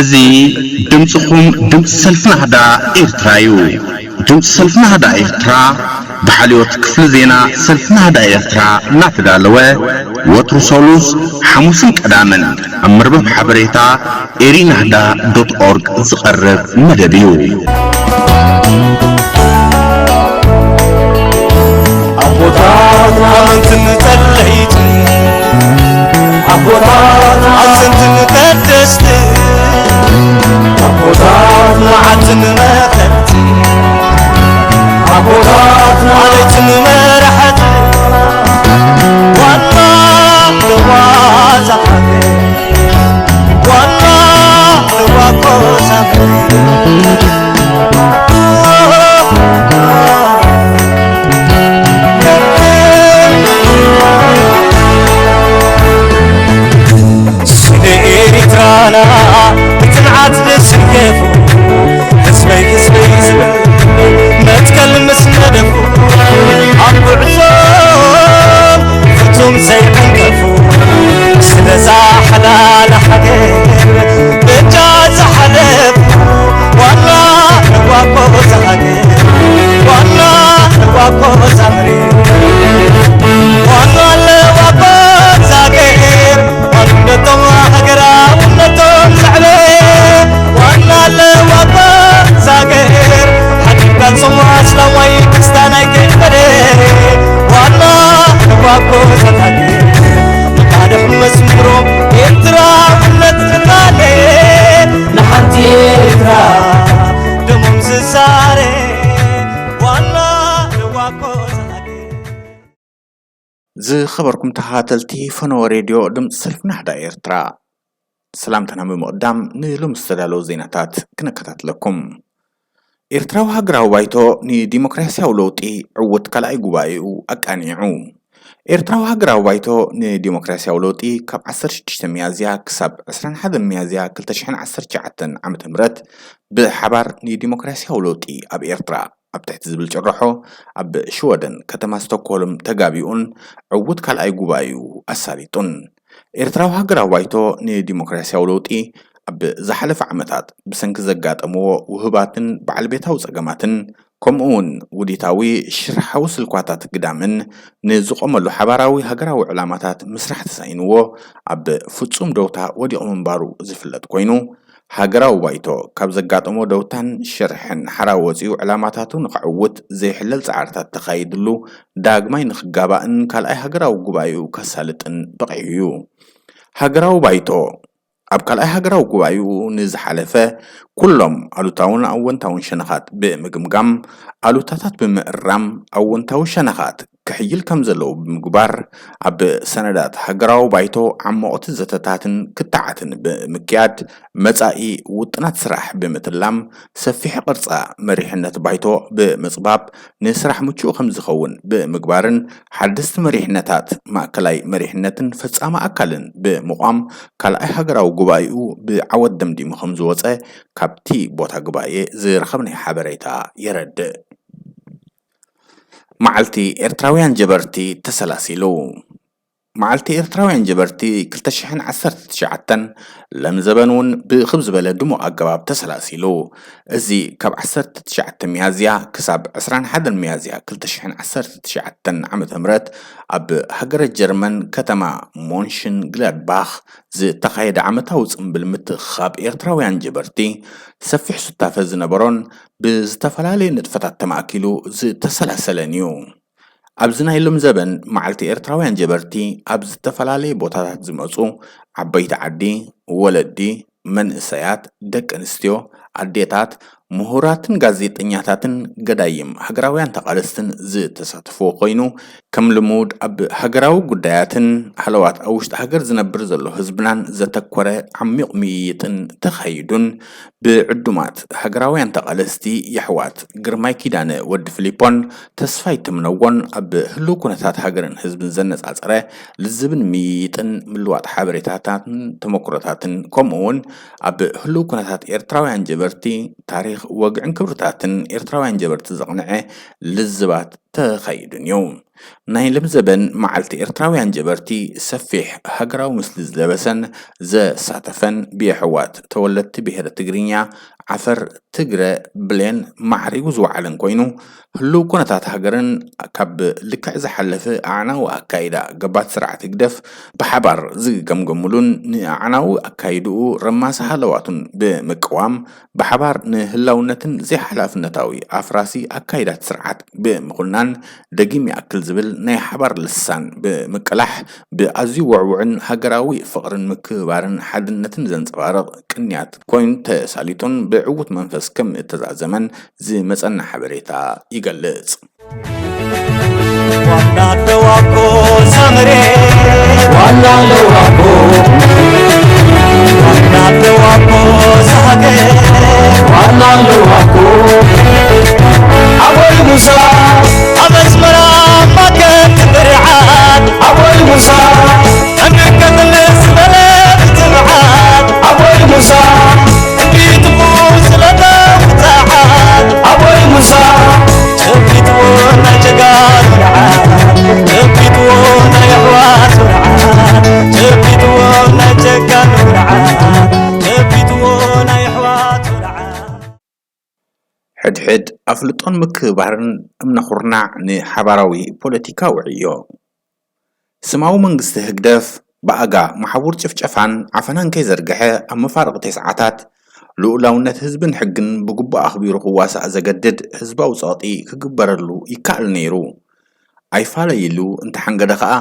እዚ ድምፅኹም ድምፂ ሰልፊ ናህዳ ኤርትራ እዩ። ድምፂ ሰልፊ ናህዳ ኤርትራ ብሓልዮት ክፍሊ ዜና ሰልፊ ናህዳ ኤርትራ እናተዳለወ ወትሩ ሰሉስ፣ ሓሙስን ቀዳምን ኣብ መርበብ ሓበሬታ ኤሪናህዳ ዶት ኦርግ ዝቐርብ መደብ እዩ። ኣቦታት ኣመንትን ጸለይትን፣ ኣቦታት ኣዘንትን ቀደስትን፣ ኣቦታት መዓልትን መኸርትን፣ ኣቦታት ማለትን መራሕትን፣ ዋና ለዋዛ ሃገር፣ ዋና ለዋቆ ሳገር። ስለ ኤርትራና ብጽንዓት ዝስየፉ፣ ህዝበይ ህዝበይ ዝብል መትከል ምስ ነደፉ፣ ኣብ ጉዕዞ ፍጹም ዘይዕንቀፉ፣ ስለዛ ሓላል ሃገር በጃ ዝሓለፉ፣ ዋና ለዋቆ ሃገር፣ ዋና ለዋቆ መሬት፣ ዋና ለዋቆ ሃገር፣ ዋንነቶም ሃገራውነቶም ዘዕበ፣ ዋና ለዋቆ ሃገር፣ ሓድጋ ጽምዋ ኣስላማይ ክርስቲያናይ ከይፈለ፣ ዋና ለዋቆ ሃገር፣ ንቃልሕ መስምሮም ኤርትራውነት ዝቃለ፣ ንሓንቲ ኤርትራ ደሞም ዝሳረ፣ ዋና ለዋቆ ሃገር። ዝኸበርኩም ተኸታተልቲ ፈነወ ሬድዮ ድምፂ ሰልፊ ናህዳ ኤርትራ፣ ሰላምታና ብምቕዳም ንሎሚ ዝተዳለዉ ዜናታት ክነከታትለኩም። ኤርትራዊ ሃገራዊ ባይቶ ንዲሞክራሲያዊ ለውጢ ዕዉት ካልኣይ ጉባኤኡ ኣቃኒዑ። ኤርትራዊ ሃገራዊ ባይቶ ንዲሞክራሲያዊ ለውጢ ካብ ዓሰርተ ሽዱሽተ ሚያዝያ ክሳብ ዕስራን ሓደን ሚያዝያ ክልተ ሽሕን ዓሰርተ ትሽዓተን ዓመተ ምህረት ብሓባር ንዲሞክራሲያዊ ለውጢ ኣብ ኤርትራ ኣብ ትሕቲ ዝብል ጭርሖ ኣብ ሽወደን ከተማ ስቶክሆልም ተጋቢኡን ዕዉት ካልኣይ ጉባኤኡ ኣሳሊጡን። ኤርትራዊ ሃገራዊ ባይቶ ንዲሞክራሲያዊ ለውጢ ኣብ ዝሓለፈ ዓመታት ብሰንኪ ዘጋጠምዎ ውህባትን በዓል ቤታዊ ጸገማትን ከምኡ እውን ውዲታዊ ሽርሓዊ ስልኳታት ግዳምን ንዝቆመሉ ሓባራዊ ሃገራዊ ዕላማታት ምስራሕ ተሳኢንዎ ኣብ ፍጹም ደውታ ወዲቑ ምንባሩ ዝፍለጥ ኮይኑ፣ ሃገራዊ ባይቶ ካብ ዘጋጠሞ ደውታን ሽርሕን ሓራ ወጺኡ ዕላማታቱ ንኸዕውት ዘይሕለል ጻዕርታት ተኻይድሉ ዳግማይ ንኽጋባእን ካልኣይ ሃገራዊ ጉባኤኡ ከሳልጥን በቒዑ እዩ። ሃገራዊ ባይቶ ኣብ ካልኣይ ሃገራዊ ጉባኤኡ ንዝሓለፈ ኩሎም ኣሉታውን ኣወንታውን ሸነኻት ብምግምጋም፣ ኣሉታታት ብምእራም፣ ኣወንታዊ ሸነኻት ክሕይል ከም ዘለዎ ብምግባር፣ ኣብ ሰነዳት ሃገራዊ ባይቶ ዓሞቕቲ ዘተታትን ክትዓትን ብምክያድ፣ መጻኢ ውጥናት ስራሕ ብምትላም፣ ሰፊሕ ቅርጻ መሪሕነት ባይቶ ብምጽባብ፣ ንስራሕ ምቹእ ከም ዝኸውን ብምግባርን፣ ሓደስቲ መሪሕነታት ማእከላይ መሪሕነትን ፈጻሚ ኣካልን ብምቋም፣ ካልኣይ ሃገራዊ ጉባኤኡ ብዓወት ደምዲሙ ከም ዝወጸ ካብቲ ቦታ ጉባኤ ዝረኸብናዮ ሓበሬታ የረድእ። መዓልቲ ኤርትራውያን ጀበርቲ ተሰላሲሉ። መዓልቲ ኤርትራውያን ጀበርቲ ክልተ ሽሕን ዓሰርተ ትሽዓተን ለም ዘበን እውን ብኽብ ዝበለ ድሙቕ ኣገባብ ተሰላሲሉ። እዚ ካብ ዓሰርተ ትሽዓተ ሚያዝያ ክሳብ ዕስራን ሓደን ሚያዝያ ክልተ ሽሕን ዓሰርተ ትሽዓተን ዓመተ ምህረት ኣብ ሃገረ ጀርመን ከተማ ሞንሽን ግላድባኽ ዝተኻየደ ዓመታዊ ጽምብል ምትእኽኻብ ኤርትራውያን ጀበርቲ ሰፊሕ ሱታፈ ዝነበሮን ብዝተፈላለየ ንጥፈታት ተማእኪሉ ዝተሰላሰለን እዩ። ኣብዚ ናይ ሎም ዘበን መዓልቲ ኤርትራውያን ጀበርቲ ኣብ ዝተፈላለየ ቦታታት ዝመጹ ዓበይቲ ዓዲ፣ ወለዲ፣ መንእሰያት፣ ደቂ ኣንስትዮ፣ ኣዴታት፣ ምሁራትን ጋዜጠኛታትን ገዳይም ሃገራውያን ተቓለስትን ዝተሳተፍዎ ኮይኑ፣ ከም ልሙድ ኣብ ሃገራዊ ጉዳያትን ሃለዋት ኣብ ውሽጢ ሃገር ዝነብር ዘሎ ህዝብናን ዘተኮረ ዓሚቕ ምይይጥን ተኻይዱን ብዕዱማት ሃገራውያን ተቓለስቲ የሕዋት ግርማይ ኪዳነ ወዲ ፊሊፖን ተስፋይ ትምነዎን ኣብ ህልው ኩነታት ሃገርን ህዝብን ዘነጻጸረ ልዝብን ምይይጥን ምልዋጥ ሓበሬታታትን ተመክሮታትን ከምኡ እውን ኣብ ህልው ኩነታት ኤርትራውያን ጀበርቲ ታሪኽ ወግዕን ክብርታትን ኤርትራውያን ጀበርቲ ዘቕንዐ ልዝባት ተኻይዱን እዩ። ናይ ለምዘበን መዓልቲ ኤርትራውያን ጀበርቲ ሰፊሕ ሃገራዊ ምስሊ ዝለበሰን ዘሳተፈን ብየሕዋት ተወለድቲ ብሄረ ትግርኛ፣ ዓፈር፣ ትግረ፣ ብሌን ማዕሪጉ ዝወዓለን ኮይኑ፣ ህሉው ኩነታት ሃገርን ካብ ልክዕ ዝሓለፈ ኣዕናዊ ኣካይዳ ገባት ስርዓት ህግደፍ ብሓባር ዝገምገሙሉን ንኣዕናዊ ኣካይድኡ ረማሲ ሃለዋቱን ብምቅዋም ብሓባር ንህላውነትን ዘይሓላፍነታዊ ኣፍራሲ ኣካይዳት ስርዓት ብምኹናን ደጊም ይኣክል ዝብል ናይ ሓባር ልሳን ብምቅላሕ ብኣዝዩ ውዕውዕን ሃገራዊ ፍቕርን ምክብባርን ሓድነትን ዘንጸባርቕ ቅንያት ኮይኑ ተሳሊጡን ብዕዉት መንፈስ ከም እተዛዘመን ዝመጸና ሓበሬታ ይገልጽ። ዋና ኣለዋ እኮ እዛ መሬት፣ ዋና ኣለዋ እኮ፣ ዋና ኣለዋ እኮ እዛ ሃገር፣ ዋና ኣለዋ እኮ። ኣቦይ ሙሳ ኣብ ኣስመራ ማከት ብርዓት፣ ኣቦይ ሙሳ ኣንቀጥል ዝበለ ብትብዓት፣ ኣቦይ ሙሳ ትንቢትዎ ስለተውፅዓት፣ ኣቦይ ሙሳ ትንቢትዎ ናይ ጀጋኑ ርዓት፣ ትንቢትዎ ናይ ኣሕዋት ርዓት፣ ትንቢትዎ ናይ ጀጋኑ ርዓት፣ ትንቢትዎ ናይ ኣሕዋት ርዓት። ሕድሕድ ኣፍልጦን ምክብባርን እምነ ኩርናዕ ንሓባራዊ ፖለቲካዊ ዕዮ። ስማዊ መንግስቲ ህግደፍ ብኣጋ መሓውር ጭፍጨፋን ዓፈናን ከይዘርግሐ ኣብ መፋርቕ ተስዓታት ልኡላውነት ህዝብን ሕግን ብግቡእ ኣኽቢሩ ክዋሳእ ዘገድድ ህዝባዊ ጸቕጢ ክግበረሉ ይከኣል ነይሩ። ኣይፋለይሉ እንተሓንገደ ከኣ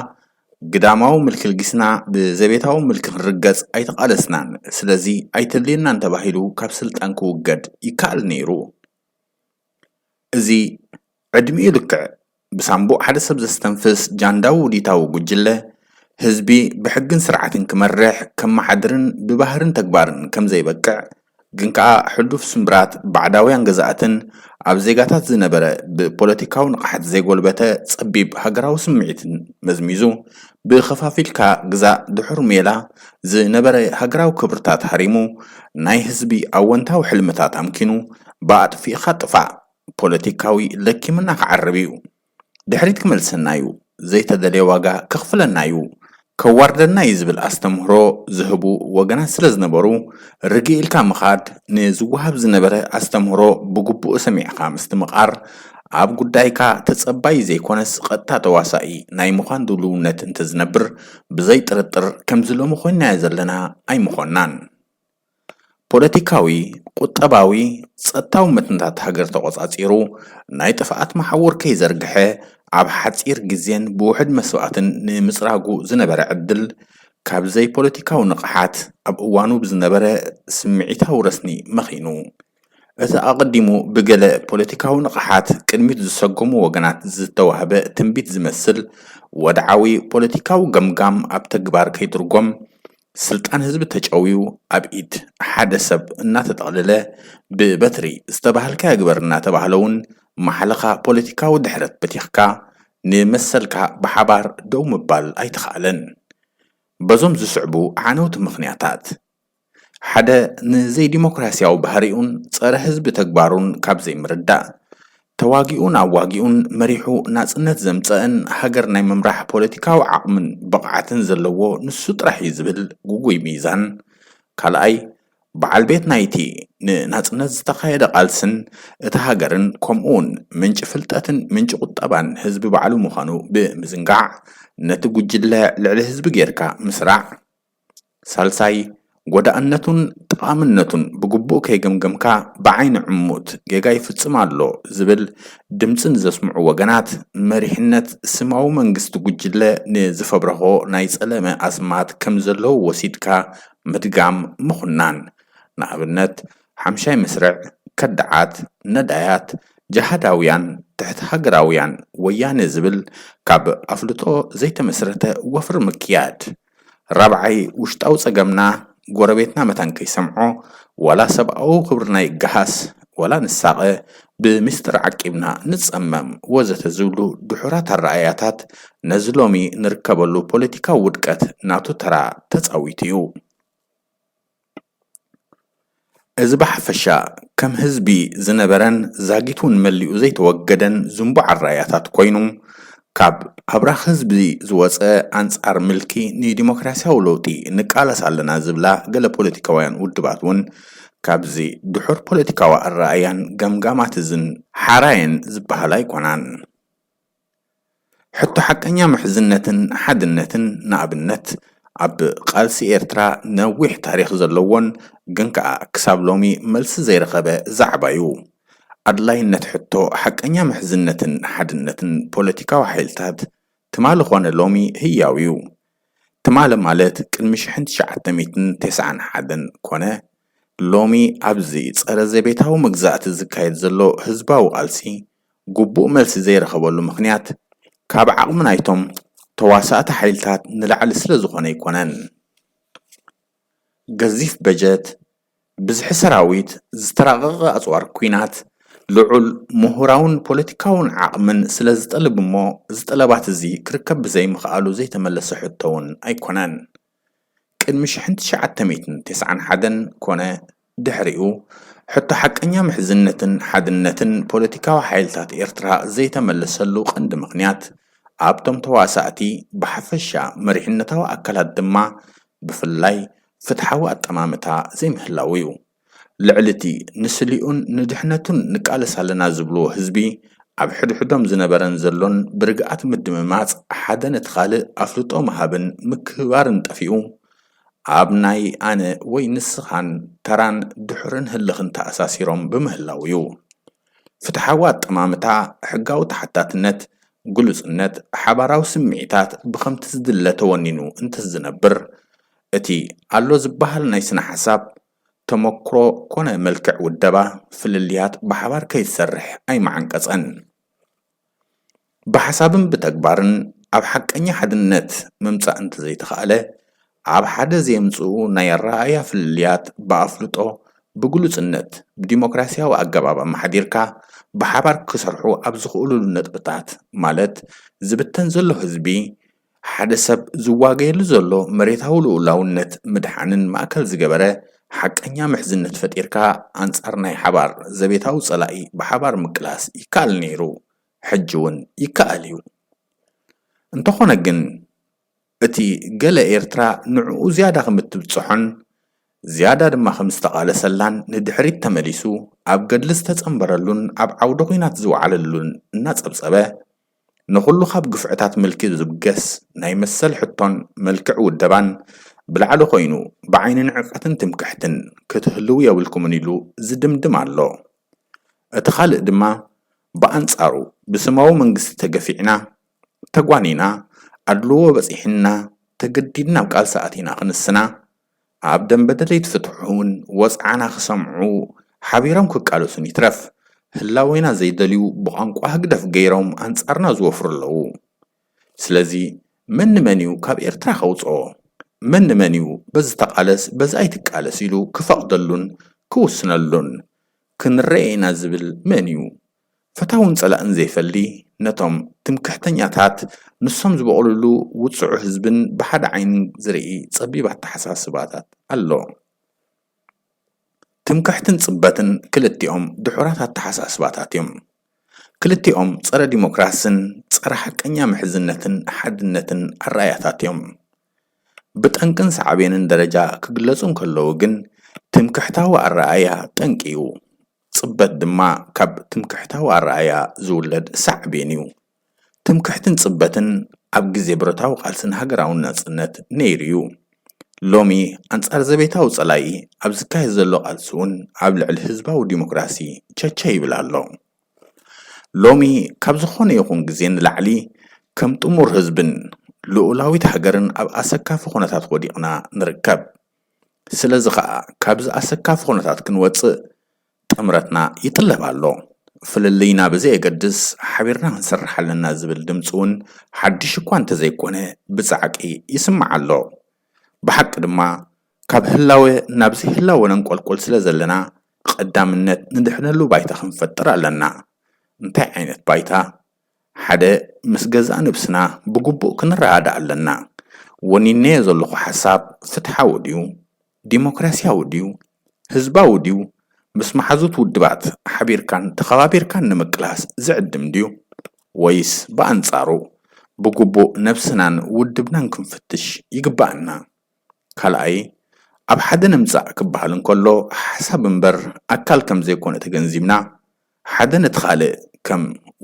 ግዳማዊ ምልኪ ልጊስና ብዘቤታዊ ምልኪ ክንርገጽ ኣይተቓለስናን። ስለዚ ኣይተድልየናን ተባሂሉ ካብ ስልጣን ክውገድ ይከኣል ነይሩ። እዚ ዕድሚኡ ልክዕ ብሳምቡእ ሓደ ሰብ ዘስተንፍስ ጃንዳዊ ውዲታዊ ጉጅለ፣ ህዝቢ ብሕግን ስርዓትን ክመርሕ፣ ከመሓድርን ብባህርን ተግባርን ከም ዘይበቅዕ፣ ግን ከኣ ሕሉፍ ስምብራት ባዕዳውያን ገዛእትን ኣብ ዜጋታት ዝነበረ ብፖለቲካዊ ንቕሓት ዘይጎልበተ ጸቢብ ሃገራዊ ስምዒትን መዝሚዙ፣ ብኸፋፊልካ ግዛእ ድሑር ሜላ ዝነበረ ሃገራዊ ክብርታት ሃሪሙ፣ ናይ ህዝቢ ኣወንታዊ ሕልምታት ኣምኪኑ፣ ብኣጥፊእኻ ጥፋእ ፖለቲካዊ ለኪምና ክዓርብ እዩ። ድሕሪት ክመልሰና እዩ፣ ዘይተደልየ ዋጋ ከኽፍለና እዩ፣ ከዋርደና እዩ ዝብል ኣስተምህሮ ዝህቡ ወገናት ስለ ዝነበሩ፣ ርግእ ኢልካ ምኻድ፣ ንዝወሃብ ዝነበረ ኣስተምህሮ ብግቡእ ሰሚዕካ ምስትምቓር፣ ኣብ ጉዳይካ ተጸባዪ ዘይኮነስ ቀጥታ ተዋሳኢ ናይ ምዃን ድልውነት እንተዝነብር፣ ብዘይ ጥርጥር ከምዚ ሎሚ ኮይናዮ ዘለና ኣይምኾንናን። ፖለቲካዊ፣ ቁጠባዊ፣ ጸጥታዊ መትንታት ሃገር ተቖጻጺሩ፣ ናይ ጥፍኣት መሓውር ከይዘርግሐ፣ ኣብ ሓጺር ግዜን ብውሑድ መስዋእትን ንምጽራጉ ዝነበረ ዕድል፣ ካብ ዘይፖለቲካዊ ንቕሓት፣ ኣብ እዋኑ ብዝነበረ ስምዒታዊ ረስኒ መኺኑ። እቲ ኣቐዲሙ ብገለ ፖለቲካዊ ንቕሓት ቅድሚት ዝሰጎሙ ወገናት ዝተዋህበ ትንቢት ዝመስል፣ ወድዓዊ ፖለቲካዊ ገምጋም ኣብ ተግባር ከይትርጎም፣ ስልጣን ህዝቢ ተጨውዩ ኣብ ኢድ ሓደ ሰብ እናተጠቕለለ፣ ብበትሪ ዝተባህልካዮ ግበር እናተባህለ እውን ማሕለኻ ፖለቲካዊ ድሕረት በቲኽካ ንመሰልካ ብሓባር ደው ምባል ኣይተኻእለን። በዞም ዝስዕቡ ኣዕነውቲ ምኽንያታት፣ ሓደ ንዘይዲሞክራሲያዊ ባህሪኡን ጸረ ህዝቢ ተግባሩን ካብ ዘይምርዳእ፣ ተዋጊኡን ኣዋጊኡን መሪሑ ናጽነት ዘምጸእን ሃገር ናይ ምምራሕ ፖለቲካዊ ዓቕምን ብቕዓትን ዘለዎ ንሱ ጥራሕ እዩ ዝብል ግጉይ ሚዛን፣ ካልኣይ በዓል ቤት ናይቲ ንናጽነት ዝተኻየደ ቃልስን እታ ሃገርን ከምኡውን ምንጪ ፍልጠትን ምንጪ ቁጠባን ህዝቢ ባዕሉ ምዃኑ ብምዝንጋዕ ነቲ ጉጅለ ልዕሊ ህዝቢ ጌርካ ምስራዕ፣ ሳልሳይ ጎዳእነቱን ጠቓምነቱን ብግቡእ ከይገምገምካ ብዓይኒ ዕሙት ጌጋ ይፍጽም ኣሎ ዝብል ድምጺ ንዘስምዑ ወገናት መሪሕነት ስማዊ መንግስቲ ጉጅለ ንዝፈብረኾ ናይ ጸለመ ኣስማት ከም ዘለዉ ወሲድካ ምድጋም ምኹናን። ንኣብነት ሓምሻይ መስርዕ፣ ከዳዓት፣ ነዳያት፣ ጀሃዳውያን፣ ትሕቲ ሃገራውያን፣ ወያነ ዝብል ካብ ኣፍልጦ ዘይተመስረተ ወፍሪ ምክያድ። ራብዓይ ውሽጣዊ ጸገምና ጎረቤትና መታን ከይሰምዖ ዋላ ሰብኣዊ ክብርና ይገሃስ ዋላ ንሳቐ ብምስጢር ዓቂብና ንጸመም ወዘተ ዝብሉ ድሑራት ኣረኣያታት ነዚ ሎሚ ንርከበሉ ፖለቲካዊ ውድቀት ናቱ ተራ ተጻዊቱ እዩ። እዚ ብሓፈሻ ከም ህዝቢ ዝነበረን ዛጊት እውን መሊኡ ዘይተወገደን ዝንቡዕ ኣረኣያታት ኮይኑ፣ ካብ ኣብራኽ ህዝቢ ዝወጸ ኣንጻር ምልኪ ንዲሞክራሲያዊ ለውጢ ንቃለስ ኣለና ዝብላ ገለ ፖለቲካውያን ውድባት እውን ካብዚ ድሑር ፖለቲካዊ ኣረኣእያን ገምጋማት እዝን ሓራየን ዝበሃላ ኣይኮናን። ሕቶ ሓቀኛ ምሕዝነትን ሓድነትን ንኣብነት ኣብ ቃልሲ ኤርትራ ነዊሕ ታሪኽ ዘለዎን ግን ከኣ ክሳብ ሎሚ መልሲ ዘይረኸበ ዛዕባ እዩ። ኣድላይነት ሕቶ ሓቀኛ ምሕዝነትን ሓድነትን ፖለቲካዊ ሓይልታት ትማሊ ኾነ ሎሚ ህያው እዩ። ትማሊ ማለት ቅድሚ ሽሕን ትሽዓተ ሚእትን ተስዓን ሓደን ኮነ ሎሚ ኣብዚ ጸረ ዘቤታዊ መግዛእቲ ዝካየድ ዘሎ ህዝባዊ ቃልሲ ግቡእ መልሲ ዘይረኸበሉ ምኽንያት ካብ ዓቕሚ ናይቶም ተዋሳእቲ ሓይልታት ንላዕሊ ስለ ዝኾነ ኣይኮነን። ገዚፍ በጀት፣ ብዝሒ ሰራዊት፣ ዝተራቐቐ ኣጽዋር ኲናት፣ ልዑል ምሁራውን ፖለቲካውን ዓቕምን ስለ ዝጠልብ እሞ እዚ ጠለባት እዚ ክርከብ ብዘይምኽኣሉ ዘይተመለሰ ሕቶ እውን ኣይኮነን። ቅድሚ ሽሕን ትሽዓተ ሚእትን ተስዓን ሓደን ኮነ ድሕሪኡ ሕቶ ሓቀኛ ምሕዝነትን ሓድነትን ፖለቲካዊ ሓይልታት ኤርትራ ዘይተመለሰሉ ቀንዲ ምኽንያት ኣብቶም ተዋሳእቲ ብሓፈሻ መሪሕነታዊ ኣካላት ድማ ብፍላይ ፍትሓዊ ኣጠማምታ ዘይምህላው እዩ። ልዕሊ እቲ ንስሊኡን ንድሕነቱን ንቃለስ ኣለና ዝብልዎ ህዝቢ ኣብ ሕድሕዶም ዝነበረን ዘሎን ብርግኣት ምድምማጽ ሓደ ነቲ ካልእ ኣፍልጦ ምሃብን ምክብባርን ጠፊኡ ኣብ ናይ ኣነ ወይ ንስኻን ተራን ድሑርን ህልኽን ተኣሳሲሮም ብምህላው እዩ። ፍትሓዊ ኣጠማምታ፣ ሕጋዊ ተሓታትነት፣ ግሉጽነት፣ ሓባራዊ ስምዒታት ብኸምቲ ዝድለ ተወኒኑ እንተዝነብር እቲ ኣሎ ዝበሃል ናይ ስነ ሓሳብ ተመክሮ ኮነ መልክዕ ውደባ ፍልልያት ብሓባር ከይሰርሕ ኣይመዓንቀጸን። ብሓሳብን ብተግባርን ኣብ ሓቀኛ ሓድነት ምምጻእ እንተዘይተኻእለ ኣብ ሓደ ዘየምጽኡ ናይ ኣረኣእያ ፍልልያት ብኣፍልጦ ብግሉጽነት ብዲሞክራሲያዊ ኣገባብ ኣመሓዲርካ ብሓባር ክሰርሑ ኣብ ዝኽእሉሉ ነጥብታት ማለት ዝብተን ዘሎ ህዝቢ ሓደ ሰብ ዝዋገየሉ ዘሎ መሬታዊ ልኡላውነት ምድሓንን ማእከል ዝገበረ ሓቀኛ ምሕዝነት ፈጢርካ ኣንጻር ናይ ሓባር ዘቤታዊ ጸላኢ ብሓባር ምቅላስ ይከኣል ነይሩ፣ ሕጂ እውን ይከኣል እዩ። እንተኾነ ግን እቲ ገለ ኤርትራ ንዕኡ ዝያዳ ከም እትብጽሖን ዝያዳ ድማ ከም ዝተቓለሰላን ንድሕሪት ተመሊሱ ኣብ ገድሊ ዝተጸንበረሉን ኣብ ዓውደ ኲናት ዝወዓለሉን እናጸብጸበ ንኹሉ ካብ ግፍዕታት ምልኪ ዝብገስ ናይ መሰል ሕቶን መልክዕ ውደባን ብላዕሊ ኮይኑ ብዓይኒ ንዕቀትን ትምክሕትን ክትህልዉ የብልኩምን ኢሉ ዝድምድም ኣሎ። እቲ ካልእ ድማ ብኣንጻሩ ብስማዊ መንግስቲ ተገፊዕና፣ ተጓኒና፣ ኣድልዎ በጺሕና፣ ተገዲድና ኣብ ቃልሲ ኣቲና ክንስና፣ ኣብ ደንበ ደለይቲ ፍትሒ እውን ወጽዓና ክሰምዑ ሓቢሮም ክቃለሱን ይትረፍ ህላዌና ዘይደልዩ ብቋንቋ ህግደፍ ገይሮም ኣንጻርና ዝወፍሩ ኣለዉ። ስለዚ መን ንመን እዩ ካብ ኤርትራ ከውጽኦ? መን ንመን እዩ በዚ ተቃለስ በዚ ኣይትቃለስ ኢሉ ክፈቕደሉን ክውስነሉን? ክንረኤ ኢና ዝብል መን እዩ? ፈታውን ጸላእን ዘይፈሊ ነቶም ትምክሕተኛታት ንሶም ዝበቑልሉ ውጽዑ ህዝብን ብሓደ ዓይኒ ዝርኢ ጸቢብ ኣተሓሳስባታት ኣሎ። ትምክሕትን ጽበትን ክልቲኦም ድሑራት ኣተሓሳስባታት እዮም። ክልቲኦም ጸረ ዲሞክራስን ጸረ ሓቀኛ ምሕዝነትን ሓድነትን ኣረኣያታት እዮም። ብጠንቅን ሳዕቤንን ደረጃ ክግለጹ እንከለዉ ግን ትምክሕታዊ ኣረኣያ ጠንቂ እዩ። ጽበት ድማ ካብ ትምክሕታዊ ኣረኣያ ዝውለድ ሳዕቤን እዩ። ትምክሕትን ጽበትን ኣብ ግዜ ብረታዊ ቃልስን ሃገራዊ ናጽነት ነይሩ እዩ። ሎሚ ኣንጻር ዘቤታዊ ጸላኢ ኣብ ዝካየድ ዘሎ ቃልሲ እውን ኣብ ልዕሊ ህዝባዊ ዲሞክራሲ ቸቸ ይብል ኣሎ። ሎሚ ካብ ዝኾነ ይኹን ግዜ ንላዕሊ ከም ጥሙር ህዝብን ልኡላዊት ሃገርን ኣብ ኣሰካፊ ኩነታት ወዲቕና ንርከብ። ስለዚ ኸኣ ካብዚ ኣሰካፊ ኩነታት ክንወጽእ ጥምረትና ይጥለብ ኣሎ። ፍልልይና ብዘየገድስ ሓቢርና ክንሰርሕ ኣለና ዝብል ድምፂ እውን ሓድሽ እኳ እንተዘይኮነ ብጻዕቂ ይስማዕ ኣሎ። ብሓቂ ድማ ካብ ህላወ ናብ ዘይህላወ ነንቆልቁል ስለ ዘለና ቀዳምነት ንድሕነሉ ባይታ ክንፈጥር ኣለና። እንታይ ዓይነት ባይታ? ሓደ ምስ ገዛእ ነብስና ብግቡእ ክንረዳዳእ ኣለና። ወኒነዮ ዘለኹ ሓሳብ ፍትሓዊ ድዩ? ዲሞክራሲያዊ ድዩ? ህዝባዊ ድዩ? ምስ መሓዙት ውድባት ሓቢርካን ተኸባቢርካን ንምቅላስ ዝዕድም ድዩ? ወይስ ብኣንጻሩ ብግቡእ ነብስናን ውድብናን ክንፍትሽ ይግብኣና። ካልኣይ፣ ኣብ ሓደ ንምጻእ ክበሃል እንከሎ ሓሳብ እምበር ኣካል ከም ዘይኮነ ተገንዚብና፣ ሓደ ነቲ ካልእ ከም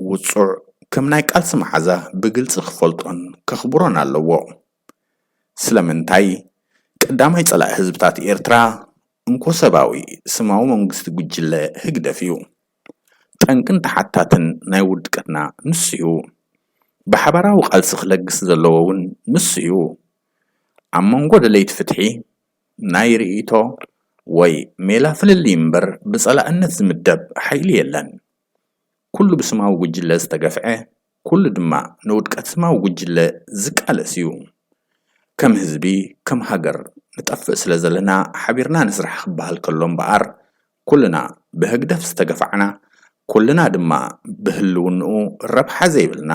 ውጹዕ፣ ከም ናይ ቃልሲ መሓዛ ብግልጺ ክፈልጦን ከኽብሮን ኣለዎ። ስለምንታይ? ቀዳማይ ጸላኢ ህዝብታት ኤርትራ እንኮ ሰባዊ ስማዊ መንግስቲ ጉጅለ ህግደፍ እዩ። ጠንቅን ተሓታትን ናይ ውድቀትና ንሱ እዩ። ብሓባራዊ ቃልሲ ክለግስ ዘለዎ እውን ንሱ እዩ። ኣብ መንጎ ደለይቲ ፍትሒ ናይ ርእይቶ ወይ ሜላ ፍልልይ እምበር ብጸላእነት ዝምደብ ሓይሊ የለን። ኩሉ ብስማዊ ጉጅለ ዝተገፍዐ፣ ኩሉ ድማ ንውድቀት ስማዊ ጉጅለ ዝቃለስ እዩ። ከም ህዝቢ፣ ከም ሃገር ንጠፍእ ስለ ዘለና ሓቢርና ንስራሕ ክበሃል ከሎ እምበኣር፣ ኩልና ብህግደፍ ዝተገፋዕና፣ ኩልና ድማ ብህልውንኡ ረብሓ ዘይብልና፣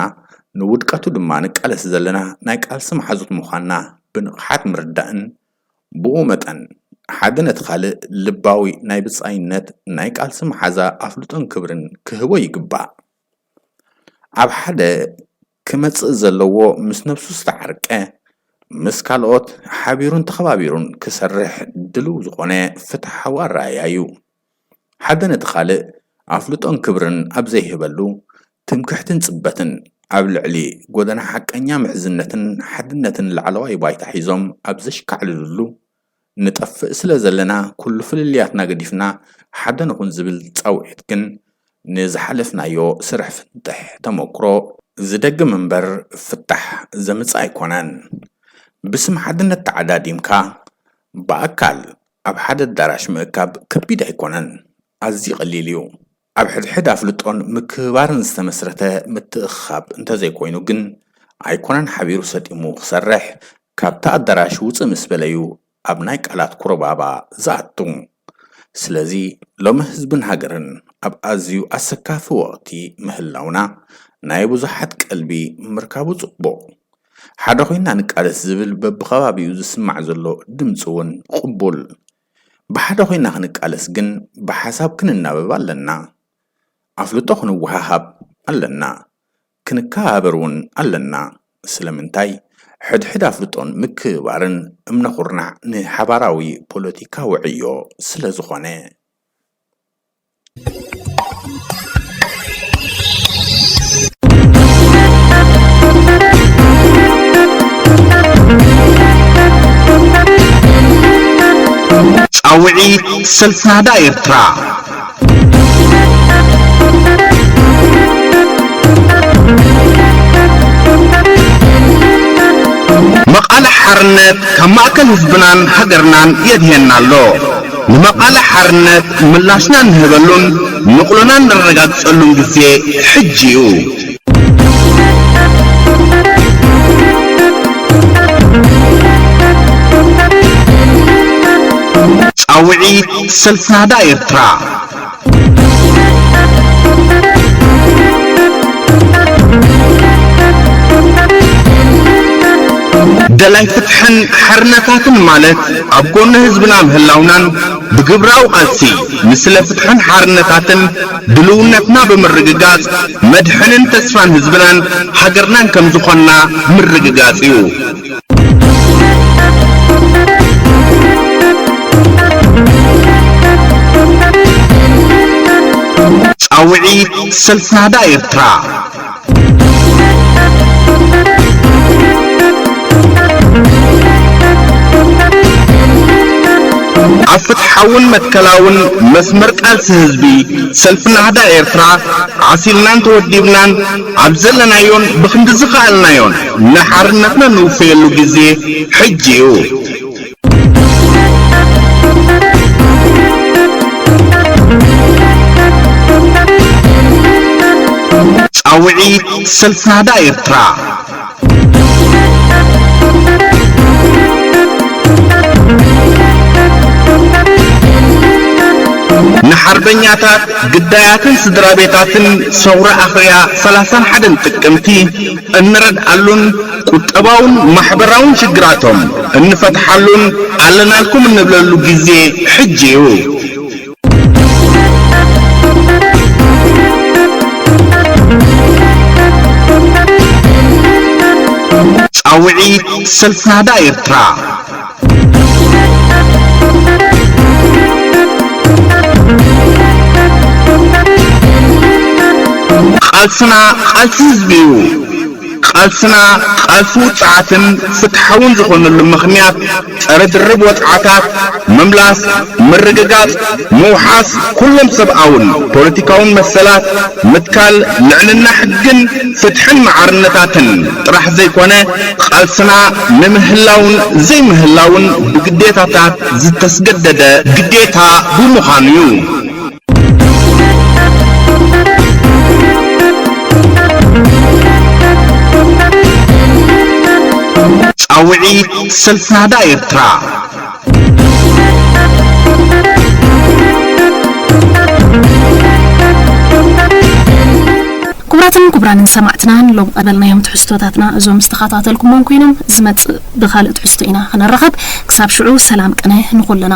ንውድቀቱ ድማ ንቃለስ ዘለና ናይ ቃልሲ መሓዙት ምዃንና ብንቕሓት ምርዳእን ብኡ መጠን፣ ሓደ ነቲ ካልእ ልባዊ ናይ ብጻይነት ናይ ቃልሲ መሓዛ ኣፍልጦን ክብርን ክህቦ ይግባእ። ኣብ ሓደ ክመጽእ ዘለዎ ምስ ነብሱ ዝተዓርቀ፣ ምስ ካልኦት ሓቢሩን ተኸባቢሩን ክሰርሕ ድልው ዝኾነ ፍትሓዊ ኣረኣእያ እዩ። ሓደ ነቲ ካልእ ኣፍልጦን ክብርን ኣብ ዘይህበሉ፣ ትምክሕትን ጽበትን ኣብ ልዕሊ ጎደና ሓቀኛ ምሕዝነትን ሓድነትን ላዕለዋይ ባይታ ሒዞም ኣብ ዘሽካዕልሉሉ፣ ንጠፍእ ስለ ዘለና ኩሉ ፍልልያትና ገዲፍና ሓደ ንኹን ዝብል ጻውዒት ግን ንዝሓለፍናዮ ስርሕ ፍንጥሕ ተመክሮ ዝደግም እምበር ፍታሕ ዘምጽእ ኣይኮነን። ብስም ሓድነት ተዓዳዲምካ ብኣካል ኣብ ሓደ ኣዳራሽ ምእካብ ከቢድ ኣይኮነን፣ ኣዝዩ ቀሊል እዩ። ኣብ ሕድሕድ ኣፍልጦን ምክብባርን ዝተመስረተ ምትእኽኻብ እንተዘይኮይኑ ግን ኣይኮነን ሓቢሩ ሰጢሙ ክሰርሕ፣ ካብቲ ኣዳራሽ ውጽእ ምስ በለዩ ኣብ ናይ ቃላት ኩርባባ ዝኣቱ። ስለዚ ሎሚ ህዝብን ሃገርን ኣብ ኣዝዩ ኣሰካፊ ወቕቲ ምህላውና ናይ ብዙሓት ቀልቢ ምርካቡ ጽቡቕ። ሓደ ኮይና ንቃለስ ዝብል በብኸባቢኡ ዝስማዕ ዘሎ ድምፂ እውን ቅቡል። ብሓደ ኮይና ክንቃለስ ግን ብሓሳብ ክንናበብ ኣለና። ኣፍልጦ ክንወሃሃብ ኣለና። ክንከባበር እውን ኣለና። ስለምንታይ? ሕድሕድ ኣፍልጦን ምክብባርን እምነ ኩርናዕ ንሓባራዊ ፖለቲካዊ ዕዮ ስለ ዝኾነ። ጻውዒት ሰልፊ ናህዳ ኤርትራ። መቓልሕ ሓርነት ካብ ማእከል ህዝብናን ሃገርናን የድህየና ኣሎ። ንመቓልሕ ሓርነት ምላሽና እንህበሉን ንቕሎና እነረጋግጸሉን ግዜ ሕጂ እዩ። ጻውዒት ሰልፊ ናህዳ ኤርትራ። ደላይ ፍትሕን ሓርነታትን ማለት ኣብ ጎኒ ህዝብና ምህላውናን ብግብራዊ ቃልሲ ንስለ ፍትሕን ሓርነታትን ድልውነትና ብምርግጋጽ መድሕንን ተስፋን ህዝብናን ሃገርናን ከም ዝኾንና ምርግጋጽ እዩ። ጻውዒት ሰልፊ ናህዳ ኤርትራ። ኣብ ፍትሓውን መትከላውን መስመር ቃልሲ ህዝቢ ሰልፊ ናህዳ ኤርትራ ዓሲልናን ተወዲብናን ኣብ ዘለናዮን ብኽንዲ ዝኸኣልናዮን ንሓርነትና ንውፈየሉ ግዜ ሕጂ እዩ። ጻውዒት ሰልፊ ናህዳ ኤርትራ። ንሓርበኛታት፣ ግዳያትን ስድራ ቤታትን ሰውራ ኣኽርያ ሰላሳን ሓደን ጥቅምቲ እንረድኣሉን ቁጠባውን ማሕበራውን ሽግራቶም እንፈትሓሉን ኣለናልኩም እንብለሉ ግዜ ሕጂ እዩ። ጻውዒት ሰልፊ ናህዳ ኤርትራ። ቃልስና ቃልሲ ህዝቢ እዩ። ቃልስና ቃልሲ ውጽዓትን ፍትሓውን ዝኾነሉ ምኽንያት፣ ጸረ ድርብ ወጽዓታት ምምላስ፣ ምርግጋጽ፣ ምውሓስ ኩሎም ሰብኣውን ፖለቲካውን መሰላት፣ ምትካል ልዕልና ሕግን ፍትሕን ማዕርነታትን ጥራሕ ዘይኮነ፣ ቃልስና ንምህላውን ዘይምህላውን ብግዴታታት ዝተስገደደ ግዴታ ብምዃኑ እዩ። ጻውዒት ሰልፊ ናህዳ ኤርትራ። ክቡራትን ክቡራንን ሰማዕትና፣ ንሎም ቀርበልናዮም ትሕዝቶታትና እዞም ዝተኸታተልኩሞም ኮይኖም፣ ዝመጽእ ብኻልእ ትሕዝቶ ኢና ክንራኸብ። ክሳብ ሽዑ ሰላም ቅነ ንኹልና።